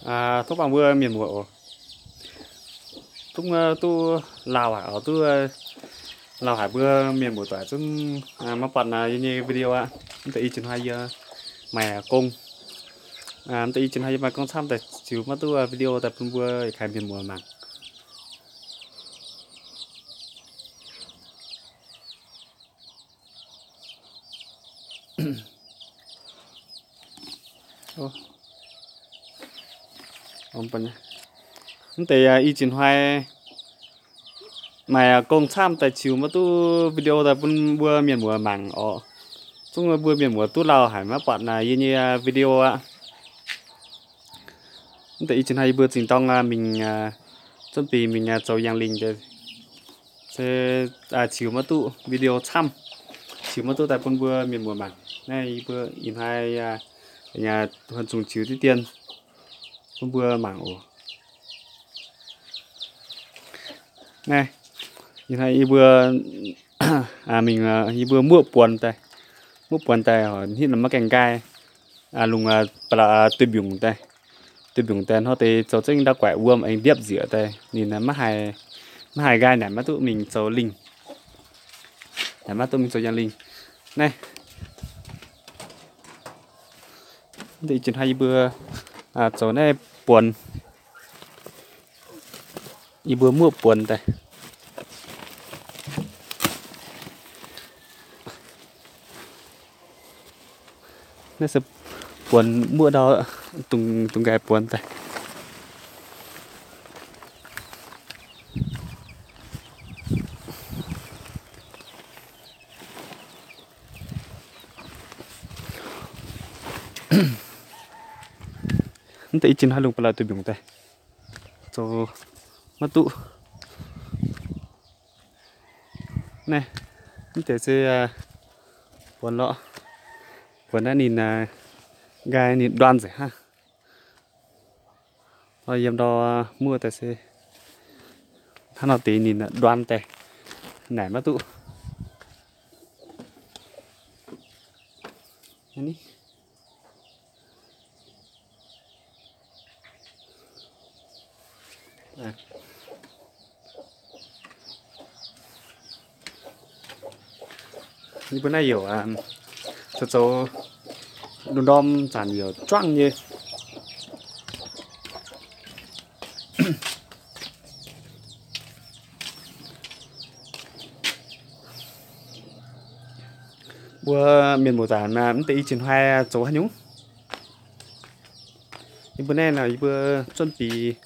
Tov bangc mbuo mienh muoz oc. Zungv duqv lauh haic oc, duqv lauh haic mbuo mienh muoz doic zungv maiv buatc yie nyei video aqv. Mv deix ih jiex hnoi yie maaih gong, mv deix ih jiex hnoi yie maaih gong camv daaih ziux maiv duqv video daaih bun mbuo yietc kaaix mienh muoz mangc. Mv deix ih jiex hnoi maaih gong camv daaih ziux maiv duqv video daaih bun mbuo mienh muoz mangc oc. Zungv mbuo mienh muoz duqv lauh haic maiv buatc yie nyei video aqv. Mv deix ih jiex hnoi yie mbuo zinh dorng mingh, zuonv bieqc mingh zoux yangh lingh deix se ziux maiv duqv video camv, ziux maiv duqv daaih bun mbuo mienh muoz mangc. Naaiv yie mbuo ih hnoi huon zungh ziux diqv dien bun mbuo mangc oc. Naaiv ih hnoi yie mbuo mingh, yie mbuo muoqv buonx daaih, muoqv buonx daaih hnitv maiv gaengh nqaai, lungh duih mbiungc daaih, duih mbiungc daaih hnoi deix zoux zengv ndau guaaic wuom aengx ndiepv nzieqc daaih ninh maiv haiz nyanc maiv duqv mingh zoux lingh, nyanc maiv duqv mingh zoux yangh lingh. Naaiv ih jiex hnoi yie mbuo zoux naaiv buonx, yie mbuo muoqv buonx daaih. Naaiv se buonx muoqv ndau, dungx nqaai buonx daaih. Mv deix ih jiex hnoi lungh ba'laqc duih mbiungc daaih zoux maiv duqv. Naaiv mv deix se buonx lorqc, buonx naaiv ninh nqaai ninh nduan nzengc hnangv. Yiem ndau muoqv daaih se hnangv nor deix ninh nduan daaih, naaic maiv duqv. Yie mbuo naaiv youc zoux zoux ndorm zanc youc juangv nyei. Mbuo mienh muoz-doic mv deix ih jiex hnoi zoux haaix nyungc? Yie mbuo naaiv nor yie mbuo zuonv bieqc,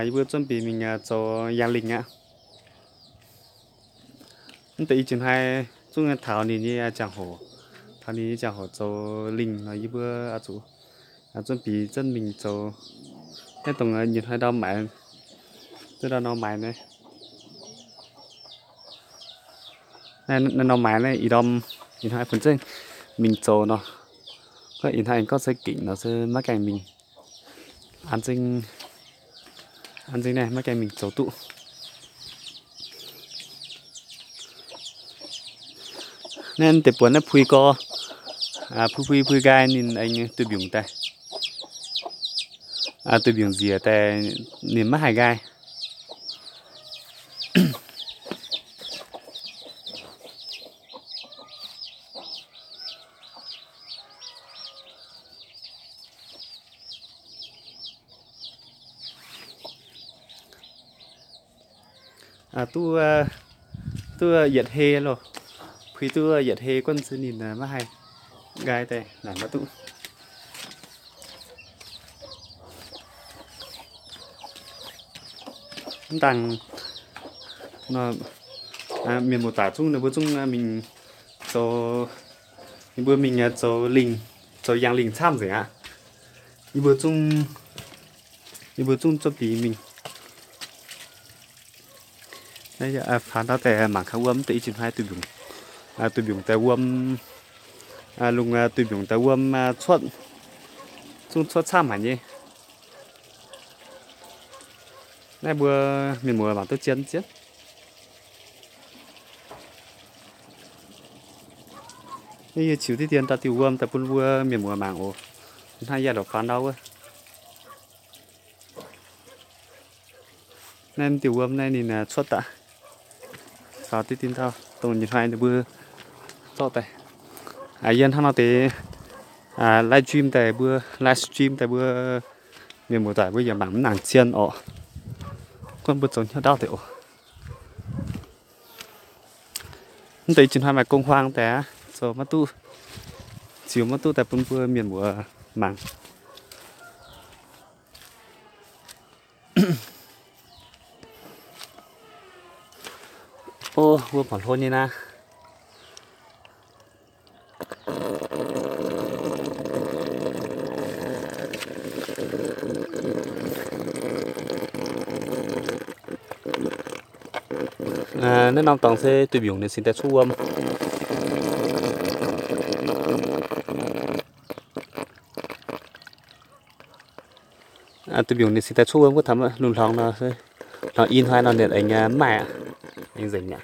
yie mbuo zuonv bieqc mingh zoux yangh lingh aqv. Mv deix ih jiex hnoi zungv taux ninh nyei ziangh hoc, taux ninh nyei ziangh hoc zoux lingh nor yie mbuo zuqc zuonv bieqc zuonv mingh zoux. Naaiv dongh nyienh hnoi ndau maaiz, duqv ndau nor maaiz naaiv. Naaiv nor maaiz naaiv ih ndorm, ih hnoi funx zengv mingh zoux nor, ih hnoi aengx gorngv se gengh nor se maiv gaengh mingh. An zengv, an zengv naaiv maiv gaengh mingh zoux duqv. Naaiv deix buonc naaiv pui gorx, pui pui pui nqaai ninh aengx duih mbiungc daaih, duih mbiungc nziec daaih ninh maiv haih nqaai. Duqv, duqv yietc hei loh, pui duqv yietc hei guonv se ninh maiv haih nqaai daaih naaic maiv duqv. Mv dangh mienh muoz-doic zungv ninh mbuo zungv mingh zoux, ninh mbuo mingh zoux lingh, zoux yangh lingh camv nzengc aqv. Yie mbuo zungv, yie mbuo zungv zuonv bieqc mingh. Faaux ndau daaih mangc kangv wuom, mv deix ih jiex hnoi duih mbiungc, duih mbiungc daaih wuom, lungh duih mbiungc daaih wuom cuotv, zungv cuotv camv haic nyei. Naaiv mbuo mienh muoz mangc duqv zien zien. Yie ziux diqv dien daaih diuh wuom daaih bun mbuo mienh muoz mangc oc. Hnangv yaac lorqc faaux ndau wuov. Naaiv diuh wuom naaiv ninh cuotv daaih. Caux diqv dinh taux dongh nyei hnoi ninh mbuo zorqv daaih. Yie hnangv nor deix live stream daaih mbuo, live stream daaih mbuo mienh muoz-doic mbuo yaac mangc mv nangc zien orqc. Gunv mbuo zoux hnyouv ndaauv deix oc. Mv deix ih jiex hnoi maaih gong-huaang daaih aqv, zoux maiv duqv, ziux maiv duqv daaih bun mbuo mienh muoz mangc. O, wuom horpc hlo nyei naaiv. Naaiv norm dorngx se duih mbiungc ninh cingx daaih cuotv wuom. Duih mbiungc ninh cingx daaih cuotv wuom, gorngv taux lungh hlorngx nor, hlorngx i hnoi nor ninh aengx maaih, aengx nzengc aqv.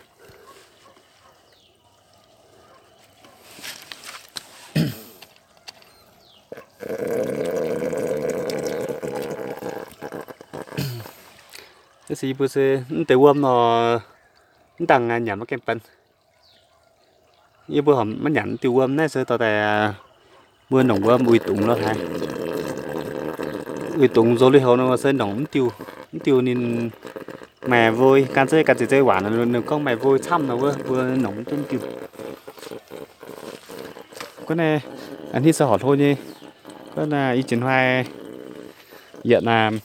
Naaiv se yie mbuo se mv deix wuom nor, mv dangh nyanc maiv gaengh benx. Yie mbuo horpc maiv nyanc diuh wuom naaiv se dorh daaih mbuo nongc wuom uix dungz lo haaix. Uix dungz nzox lui-houx nor se nongc mv diuh, mv diuh ninh maaih voi, gan zeiv gan zeiv zeiv waac nor ninh gorngv maaih voi camv nor wuov, mbuo nongc mv duqv mv diuh. Gunv naaiv a'hneiv se horpc hlo nyei. Gunv naaiv ih jiex hnoi yietc naamh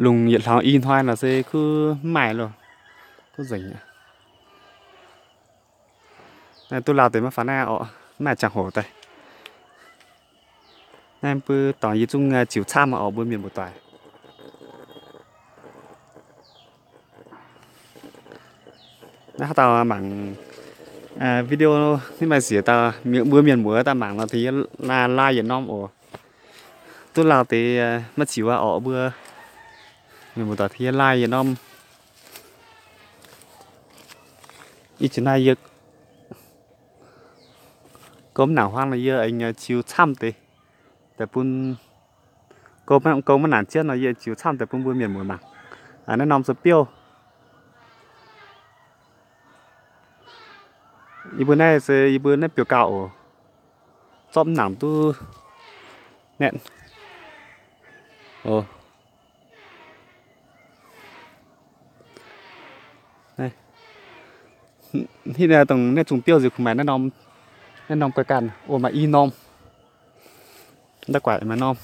lungh yietc hlorngx i hnoi nor se kuv mv maaih loh, kuv nzengc aqv. Naaiv duqv lauh deix maiv faaux naaiv orqc, mv maaih ziangh hoc daaih. Naaiv mbuo dorngx yie zungv ziux camv orqc mbuo mienh muoz-doic. Naaiv haaix dauh mangc video ninh maaih nziex dauh, mbuo mienh muoz daaih mangc nor tengx yie like yietc norm oc. Duqv lauh deix maiv ziux aqv orqc mbuo mienh muoz-doic tengx yie like yietc norm. Ih jiex naaiv yie gomv nangc huaang nor yie aengx ziux camv deix daaih bun, gomv maiv nangc jienv nor yie ziux camv daaih bun mbuo mienh muoz mangc. Naaiv norm se biouv. Yie mbuo naaiv se yie mbuo naaiv biouv gauh oc. Zorqv mv nangc duqv naetv. Hitv dongh naaiv zungh biouv nziex kungx maaih naaiv norm, naaiv norm guai ganh oc, maaih i norm. Ndau guaaic maaih norm.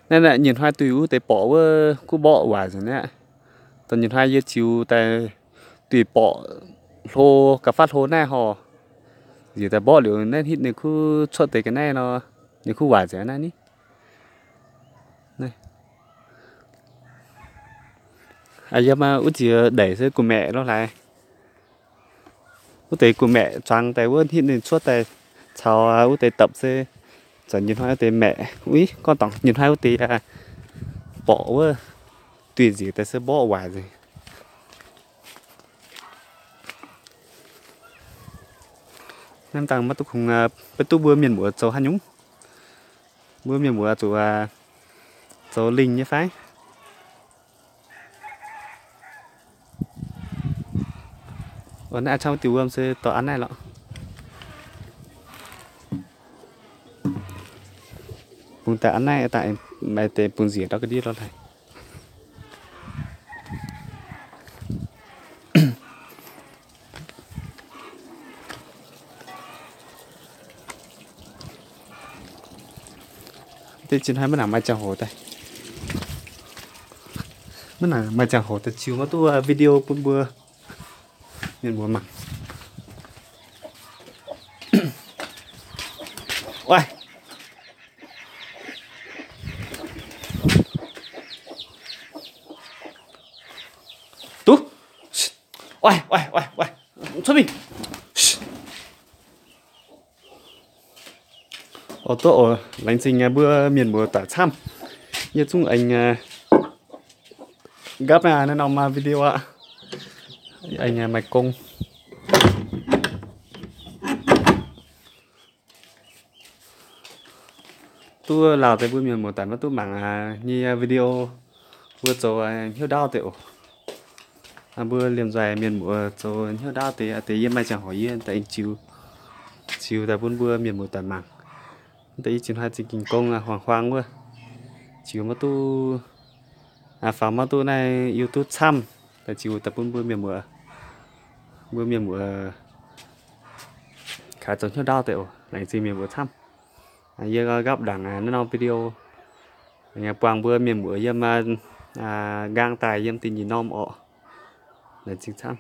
Naaiv nyei hnoi duih wuov deix borqc wuov kuv mborqv waaic nzengc aqv. Dongh nyei hnoi yie ziux daaih duih borqc hlo, ga'faav hlo naaiv horc. Nziex daaih mborqv liuz naaiv hitv ninh kuv cuotv deix ga'naaiv nor, ninh kuv waaic nzengc naaiv ni. Yiem wuov nziex ndeic se gu'maeqc lo haaix. Wuov deix gu'maeqc zuangx daaih wuov hitv ninh cuotv daaih caux wuov deix dapc se zanc nyei hnoi wuov deix maeqc. Uix, gorngv dorngc nyei hnoi wuov deix borqc wuov duih nziex daaih se mborqv waaic nzengc. Naaiv dangh maiv duqv kungx, maiv duqv mbuo mienh muoz zoux haaix nyungc. Mbuo mienh muoz zuqc zoux lingh nyei fai? Naaiv camv diuh wuom se dorh an naaiv lorqc. Bungx daaih an naaiv daaih maaih deix bungx nziex ndau ga'ndiev lorqc haic. Deix zinh hnoi maiv nangc maaih ziangh hoc daaih, maiv nangc maaih ziangh hoc daaih ziux maiv duqv video bun mbuo mienh muoz mangc. Oix, duqv, oix, oix, oix, oix, cuotv mingh. Oix, duqv oc, laengz zingh mbuo mienh muoz doic camv. Yie zungv aengx nqapv naaiv norm video aqv. Maaih gong. Duqv laauh deix mbuo mienh muoz-doic maiv duqv mangc nyei video, mbuo zoux hnyouv ndaauv deix oc. Mbuo liemh nzoih mienh muoz zoux hnyouv ndaauv deix, deix yie maaih ziangh hoc yie daaih aengx ziux, ziux daaih bun mbuo mienh muoz-doic mangc. Deix yie ziux hnoi za'gengh gong huaang-huaang wuov, ziux maiv duqv, faaux maiv duqv naaiv YouTube camv, daaih ziux daaih bun mbuo mienh muoz, mbuo mienh muoz kaaix zoux hnyouv ndaauv deix oc. Laengz zingh mienh muoz camv. Yie nqaapv ndaangc naaiv norm video buangh mbuo mienh muoz yiem nqaang daaih yiem da'nyeic norm orqc. Laengz zingh camv.